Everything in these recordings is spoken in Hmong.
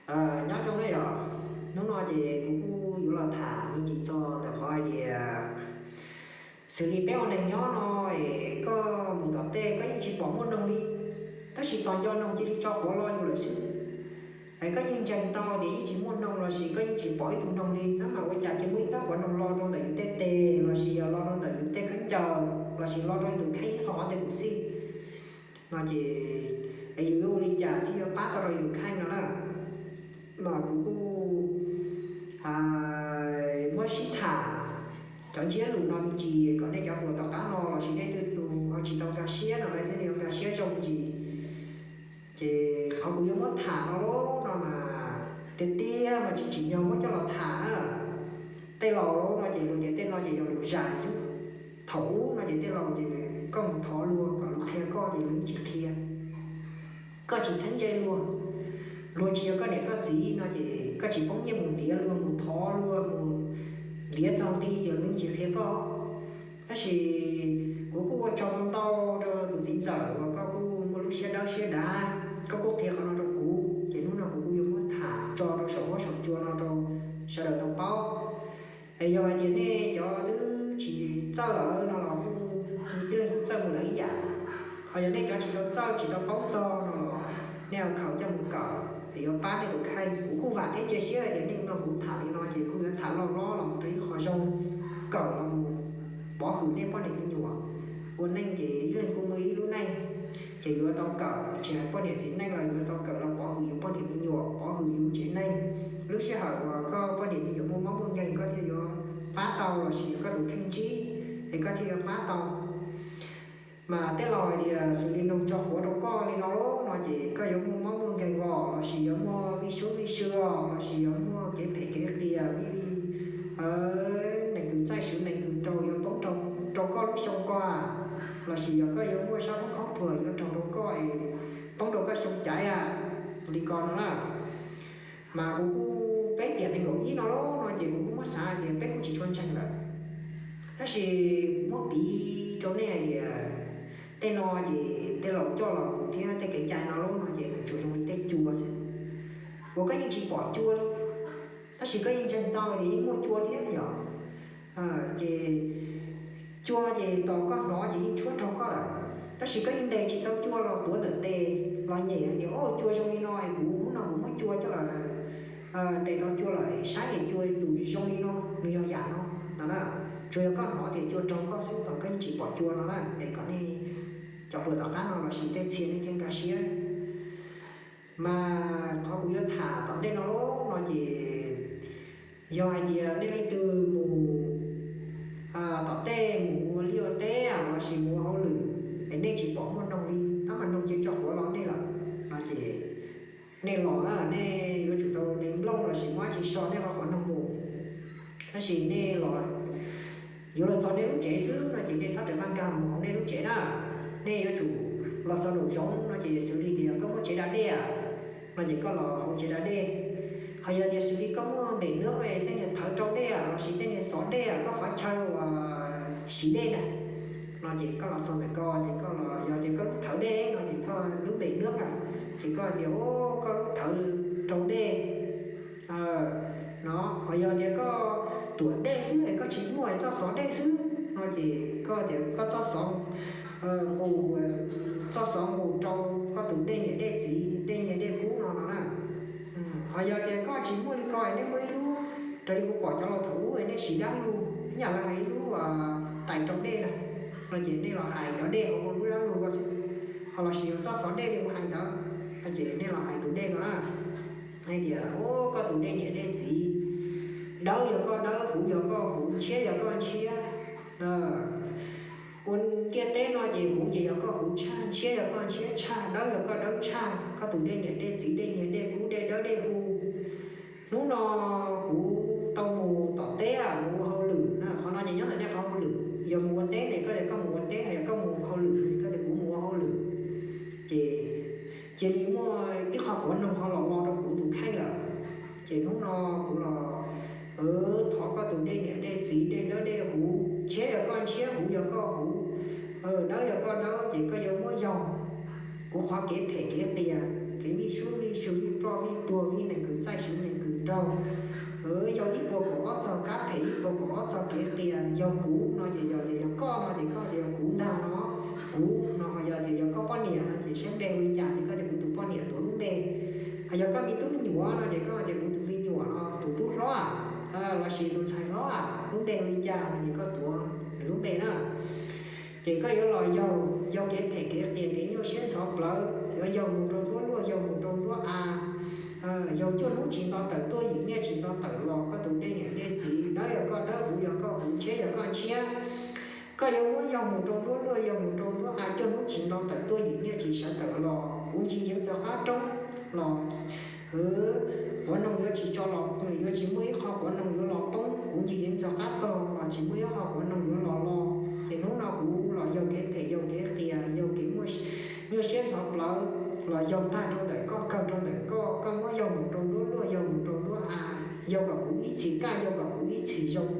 Nyob zoo na yom, hnub no ces kuv kuj yuav los tham me ntsis txog ntawm qhov hais tias xws li peb ua neeg nyob no, es koj mus tom tej koj yeej tsis pom muaj noog li, tab sis tos nco noog cia li tso quav lo yus lawm xwb. Es koj yeej ntseeg tau tias yeej tsis muaj noog lossis koj yeej tsis pom ib tug noog li, tab mas ua cas cia muaj ib ntab quav noog lo rau ntawm yus tej tes lossis yog lo rau ntawm yus tej khaub ncaws lossis lo rau yus tus kheej ib qho qhov tej kuv xij no ces, es yus yuav ua li cas thiaj yuav pab tau rau yus kheej no na? Mas kuv kuj muab sib tham cov ntsiab lus no me ntsis kom nej cov hluas tom qab no lossis nej twb tus ho tsis tau nkag siab no lawv thiaj li yuav nkag siab zoo me ntsis. Ces qhov kuv yuav muab tham no lauj no mas tiag tiag mas tsis tsim nyog muab coj los tham na. Tej laus lauj no ces luag tias tej no ces yog lus zais xwb. Thaum ub no ces tej laus ces koj mus thov luag kom luag qhia koj ces luag yeej tsis qhia. Koj tsis txheeb ze luag, luag tsis yog koj niam koj txiv no ces koj tsis poob nyiaj mus ntiav luag, mus thov luag, mus ntiav txog nqi ces luag yeej tsis qhia koj. Tab sis kuv kuj ua tsaug ntau rau tus txiv ntxawm uas koj kuj muaj lub siab dawb siab dav, koj kuj qhia qhov no rau kuv, ces hnub no kuv kuj yuav muab tham tso rau saum huab saum cua no rau sawv daws tau paub. Es yog hais tias nej cov twb tsis txawj lawm no los kuj ib leeg kuj txawj mus lawm ib yam. Ho yog nej cov tsis tau txawj tsis tau paub txog no los nej ho khaws coj mus kawm es yuav pab nej tus kheej. Kuv kuj vam thiab cia siab tias nej mloog kuv tham li no ces kuj yuav tham loj hlob los mus rau ib qho zoo, kawm los mus pov hwm nej poj niam me nyuam. Ua neej ces ib leeg kuj muaj ib lub neej, ces yuav tau kawm, tsis hais poj niam txiv neej los yuav tau kawm los pov hwm yus poj niam me nyuam, pov hwm yus tsev neeg. Lub sij hawm uas koj poj niam me nyuam muaj mob muaj nkeeg koj thiaj yuav pab tau lossis koj tus kheej ntsib es koj thiaj yuav pab tau. Mas tej laus hais tias xws li noog tso quav rau koj li no lauj no ces koj yuav muaj mob muaj nkeeg vos lossis yuav muaj vij sub vij sw lossis yuav muaj kev phem kev qias vij vij, nees kws txaij swv nees kws rau yuav poob rau koj lub xyoo ko, lossis yog koj yuav muaj sab khoob khaub thuas yuav raug rau koj es poob rau koj xyoo caiv a, li ko no na. Mas kuv kuj peb tiam nees nkaum ib no lauj no ces kuv kuj muab xav tias peb kuj tsis tshua ntseeg lawm. Tab sis kuv muab piv rau nej hais tias tej no ces tej laus coj los mus thiab tej kev cai no lauj no ces nws tsuas zoo li tej cua xwb, uas koj yeej tsis pom cua li, tab sis koj yeej ntseeg tau tias yeej muaj cua thiab yom. Ces cua ces tos koj hnov ces yeej tshuab raug koj lawm, tab sis koj yeej ntes tsis tau cua los tuav ntawm tes los nyem hais tias o cua zoo li no es kuv hnub no kuv muab cua coj los ntes tau cua lawm, saib es cua tus zoo li no nws yog yam no no na. Tsuas yog koj hnov tias cua raug koj xwb los koj yeej tsis pom cua no na, es kom nej cov hluas tom qab no lossis tej txhia nej thiaj nkag siab. Mas qhov kuv yuav tham tom ntej no lauj no ces yog hais tias nej leej twg mus tom tej mus ua liaj ua teb lossis mus ua hauj lwm es nej tsis pom muaj noog li, tab mas noog cia tso quav los nej lawm no ces nej los na nej yuav tsum tau de nplooj lossis muab dab tsi so nej qhov quav noog mus. Tab sis nej los yuav los txog nej lub tsev xwb no ces nej txhob rawm maj nkag mus hauv nej lub tsev na. Nej yuav tsum los txog nraum zoov no ces xws li tias koj muaj tsev da dej no ces koj los hauv tsev da dej. Ho yog tias xws li koj muaj npem nwb tej niag thawv rau dej lossis tej niag xov dej koj qhov chaw uas siv dej na, no ces koj los txog ntawm ko ces koj los yog tias koj lub thawv dej no ces koj lub npem nwb na, ces koj tias koj lub thawv rau dej no. Ho yog tias koj tuam dej xwb es koj tsis muaj txoj xov dej xwb no ces koj tias koj txoj xov nqus, txoj xov nqus rau koj tus dej niam dej txiv dej nyiag dej kub no no na. Ho yog tias koj tsis muaj li ko nej muaj ib lub, raws li kuv pom cov laus thaum ub nej siv dab lug ib yam li hais ib lub tais rau dej na, no ces nej los hais cov dej hauv lub dab lug ko xwb, ho los sis yog txoj xov dej li kuv hais ntawd, no ces nej los hais tus dej ko na, hais tias koj tus dej niam dej txiv, dawb yog koj dawb, huv yog koj huv, ntshiab yog koj ntshiab. Ua ntiaj teb no ces huv ces yog koj huv tshaj, ntshiab yog koj ntshiab tshaj, dawb yog koj dawb tshaj, koj tus dej niam dej txiv dej nyiag dej kub dej dawb dej huv. Hnub no kuv tau mus tom teb mus ua hauj lwm na, qhov no ces nyob ntawm nej qhov hauj lwm, yog mus ua teb ces koj tias koj mus ua teb, yog koj mus ua hauj lwm ces koj tias kuv mus ua hauj lwm. Ces cia li muaj ib qho quav noog ho los lo rau kuv tus kheej lawm. Ces hnub no kuv los thov koj tus dej niam dej txiv dej dawb dej huv, ntshiab yog koj ntshiab, huv yog koj huv, dawb yog koj dawb ces koj yuav muab yaug kuv qhov kev phem kev qias, kev vij sub vij sw vij ploj vij tuag vij nees kws nraug. Yog ib puas kaum ob txog kab phem, ib puas kaum ob txog kev qias. Yog kuv no ces yog tias yog koj no ces koj tias yog kuv ntag no. Kuv no yog tias yog koj poj niam no ces saib npe hu li cas ces koj tias kuv tus poj niam tuav lub npe. Yog koj me tub me nyuam no ces koj tias kuv tus me nyuam no tus tub hlob, lossis tus ntxhais hlob lub npe hu li cas no ces koj tuav nws lub npe na. Ces koj yuav los yaug, yaug kev phem kev qias kev nyuaj siab ntxhov plawv, yuav yaug mus rau nruab luaj, yaug mus rau nruab av, yaug cuaj hnub tsis nto tawm tuaj, yim niaj tsis nto tawm los, koj tus dej niam dej txiv, dawb yog koj dawb, huv yog koj huv, ntshiab yog koj ntshiab. Koj yuav muab yaug mus rau nruab luaj, yaug mus rau nruab av, cuaj hnub tsis nto tawm tuaj, yim niaj tsis sawv tawm los, kuv ncig yeev txog qab roob los, quav noog yuav tsis tso los, yuav tsis muaj ib qho quav noog yuav los poob, kuv ncig yeev txog qab tog los tsis muaj ib qho quav noog yuav los los. Ces hnub no kuv los yaug kev phem, yaug kev qias, yaug kev nyuaj siab ntxhov plawv, los yaug tag rau ntawm koj, kawg rau ntawm koj, koj muab yaug mus rau nruab luaj, yaug mus rau nruab av, yaug kom kuv ib txhis kaj, yaug kom kuv ib txhis zoo.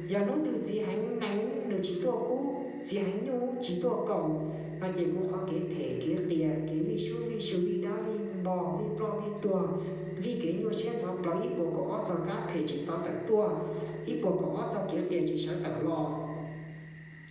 Yog hnub twg txiv heev nees nws tsis tuaj kub, txiv heev nyuj tsis tuaj kaus, no ces kuv qhov kev phem kev qias, kev vij sub vij sw, vij dab vij npo, vij ploj vij tuag, vij kev nyuaj siab ntxhov plawv, ib puas kaum ob txog kab phem tsis nto tawm tuaj, ib puas kaum ob txog kev qias tsis sawv tawm los,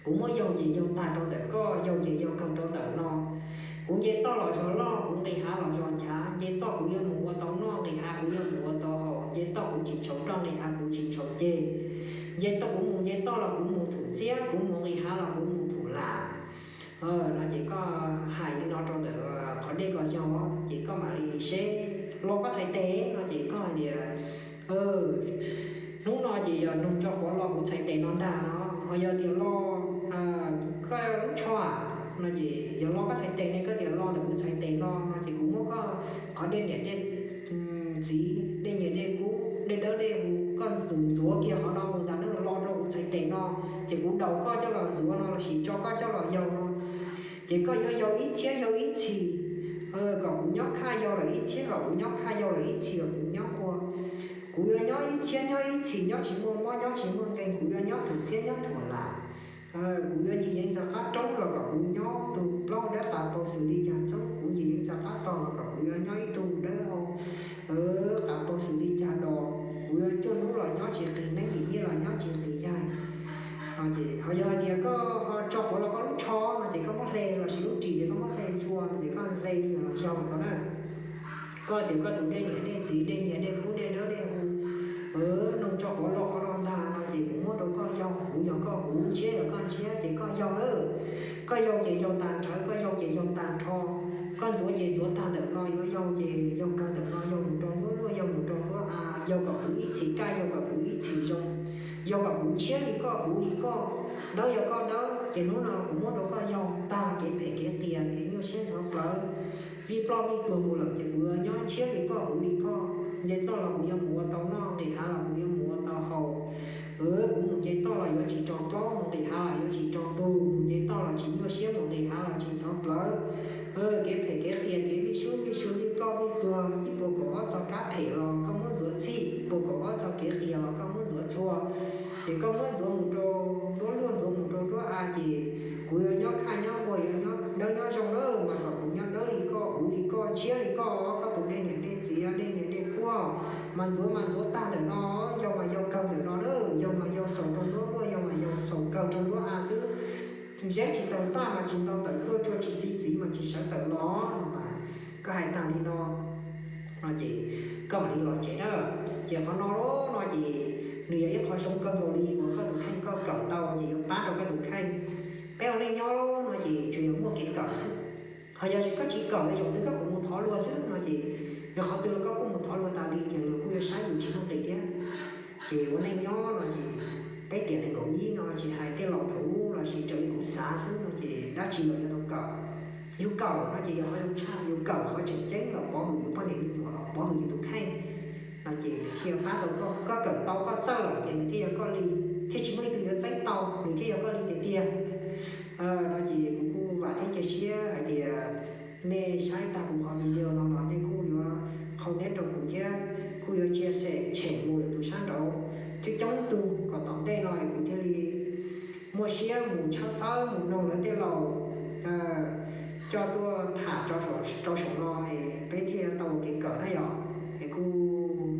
kuv muab yaug ces yaug tag rau ntawm koj, yaug ces yaug kawg rau ntawm no. Kuv nce toj los zos loj, kuv nqis hav los zos nchav, nce toj kuv yuav mus ua tau noj, nqis hav kuv yuav mus ua tau haus, nce toj kuv tsis tshau roj, nqis hav kuv tsis tshau ceg, nce toj kuv mus nce toj los kuv mus thum txiab, kuv mus nqis hav los kuv mus thum lam. No ces koj hais li no rau ntawm qhov dej kom yaug, ces koj mam li seb lo koj txhais tes no ces koj hais tias, hnub no ces yog noog tso quav lo kuv txhais tes no ntag no, ho yog tias lo koj lub tsho no ces yog lo koj txhais tes ne, koj tias lo ntawm kuv txhais tes no no ces kuv muab koj qhov dej niam dej txiv, dej nyias dej kub, dej dawb dej huv, koj ntxuav ntxuav kiag qhov no mus ntag, lo rau kuv txhais tes no, ces kuv daus koj coj los ntxuav no lossis tso koj coj los yaug no. Ces koj yuav yaug ib txhiab yaug ib txhis, kom kuv nyob khaj yaug lawm ib txhiab, kom kuv nyob khaj yaug lawm ib txhis, kom kuv nyob ua. Kuv yuav nyob ib txhiab nyob ib txhis, nyob tsis muaj mob nyob tsis muaj nkeeg, kuv yuav nyob thum txiab nyob thum lam. Kuv yuav ncig yeev txog qab roob los kom kuv nyob tug plaub dawb qav paug xws li cas txoob, kuv ncig yeev txog qab tog los kom kuv yuav nyob ib tug dawb qav paug xws li cas dos. Kuv yuav cuaj hnub los nyob tsis qis neeb, yim niaj los nyob tsis qis yaig. Ho yog hais tias koj ho tso quav lo koj lub tsho no ces koj muab hle, lossis lub ris ces koj muab hle ntxhua no ces koj hle los yaug tau na. Koj tias koj tus dej niam dej txiv, dej nyias dej kub, dej dawb dej huv, noog tso quav lo qhov no ntag no ces kuv muab rau koj yaug, huv yog koj huv, ntshiab yog koj ntshiab ces koj yaug lawm. Koj yaug ces yaug tag nrho, koj yaug ces yaug tag nrho. Koj ntxuav ces ntxuav tag ntawm no, yuav yaug ces yaug kawg ntawm no, yaug mus rau nruab luaj, yaug mus rau nruab av, yaug kom kuv ib txhis kaj, yaug kom kuv ib txhis zoo, yaug kom kuv ntshiab li koj, huv li koj, dawb yog koj dawb. Ces hnub no kuv muab rau koj yaug tag kev phem kev qias, kev nyuaj siab ntxhov plawv, vij ploj vij tuag mus lawm ces kuv yuav nyob ntshiab li koj, huv li koj. Nce toj los kuv yuav mus ua tau noj, nqis hav los kuv yuav mus ua tau haus. Kuv mus nce toj los yuav tsis raug plaub, mus nqis hav los yuav tsis raug ntug, mus nce toj los tsis nyuaj siab, mus nqis hav los tsis ntxhov plawv. Kev phem kev qias, kev vij sub vij sw, vij ploj vij tuag, ib puas kaum ob txog kab phem los koj muab ntxuav txhij, ib puas kaum ob txog kev qias los koj muab ntxuav txhua. Ces koj muab ntxuav mus rau nruab luaj, ntxuav mus rau nruab av ces kuv yuav nyob khaj nyob nqua, yuav nyob dawb nyob zoo lawm, mas kom kuv nyob dawb li koj, huv li koj, ntshiab li koj, koj tus dej niam dej txiv, dej nyias dej kub. Mas ntxuav mas ntxuav tag ntawm no, yaug mas yaug kawg ntawm no lawm, yaug mas yaug xaus rau nruab luaj, yaug mas yaug xaus kawg rau nruab av xwb. Ntseb tsis tawg paj mas tsis nto tawm tuaj, tshuaj tsis txi txiv mas tsis sawv tawm los no mas. Koj hais tag li no no ces koj mam li los tsev na. Ces qhov no no ces nws yog ib qho zoo kawg nkaus li uas koj tus kheej koj kawm tau ces yuav pab rau koj tus kheej. Peb ua neej nyob no ces tsuas yog muaj kev kawm xwb. Ho yog koj tsis kawm, zaum twg koj kuj mus thov luag xwb no ces yog qhov twg los koj kuj mus thov luag tas li ces luag kuj yuav saib yus tsis muaj nqis thiab. Ces ua neej nyob no ces peb tiam nees nkaum ib no tsis hais tej laus thaum ub lossis raws li kuv xav xwb no ces dab tsi los yuav tau kawm. Yus kawm no ces yog qhov zoo tshaj, yus kawm qhov tseem ceeb los pov hwm yus poj niam me nyuam los pov hwm yus tus kheej no ces nws thiaj yuav pab tau koj. Koj kawm tau koj txawj lawm ces nws thiaj yog koj li, thiaj tsis muaj leej twg yuav txeeb tau, nws thiaj yog koj li tiag tiag. No ces kuv kuj vam thiab cia siab hais tias nej saib tag kuv qhov video no los nej kuj yuav qhau neb rau kuv thiab kuj yuav tsia xem tshem mus lwm tus sab nraud coob coob tug kom tom ntej no es kuv thiaj li muaj siab mus tshawb fawb mus noog lawv tej laus coj tuaj tham rau saum no es peb thiaj tau ua kev kawm na yom. Es kuj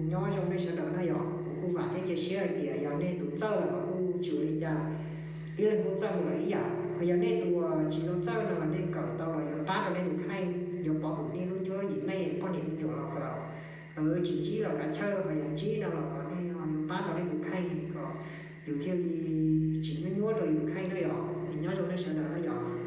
nyob Nyob zoo nej sawv daws na yom, kuv kuj vam thiab cia siab hais tias yog nej tus txawj los kuj tsis ua li cas, tib leeg kuj txawj mus lawm ib yam. Ho yog nej tus uas tsis tau txawj no los nej kawm tau los yuav pab rau nej tus kheej, yuav pov hwm nej lub cuab yim neej poj niam me nyuam los kom tsis ntsib los kav chawj, ho yog ntsib no los kom nej yuav pab tau nej tus kheej kom yus thiaj li tsis nyuaj nyuaj rau yus kheej na yom. Nyob zoo nej sawv daws na yom.